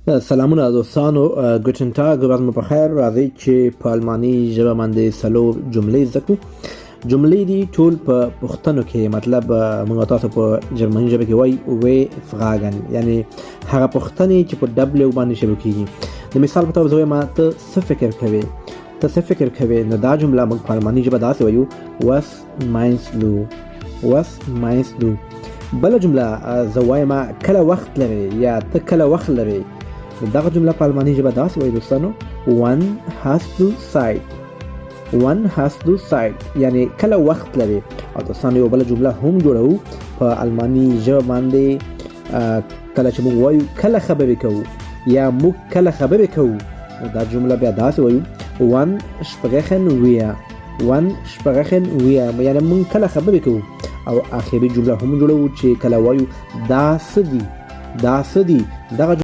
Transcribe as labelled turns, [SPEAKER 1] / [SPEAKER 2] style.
[SPEAKER 1] سلامونه دوستانو، Guten Tag، ورځ مو په خیر. راځئ چې په الماني ژبه باندې څلور جملې زده کړو. جملې دي ټول په پوښتنو کې، مطلب موږ تاسو په جرمني ژبه کې وایي W-Fragen، یعنی هغه پوښتنې چې په W باندې شروع کیږي. د مثال په توګه زه وایم: ته څه فکر کوې؟ ته څه فکر کوې؟ نو دا جمله موږ په الماني ژبه داسې وایو: Was meinst du؟ Was meinst du؟ بله جمله زه وایم: کله وخت لرې؟ یا ته کله وخت لرې؟ دغه جمله په الماني ژبه داسې وایي دوستانو: Wann hast du Zeit؟ Wann hast du Zeit؟ یعنی کله وخت لرې. او دوستانو، یو بله جمله هم جوړوو په الماني ژبه باندې. کله چې موږ وایو کله خبرې کوو یا موږ کله خبرې کوو، دا جمله بیا داسې وایو: Wann sprechen wir؟ Wann sprechen wir؟ یعنی موږ کله خبرې کوو. او آخري جمله هم جوړوو چې کله وایو دا څه دي؟ دا څه دي؟ دغه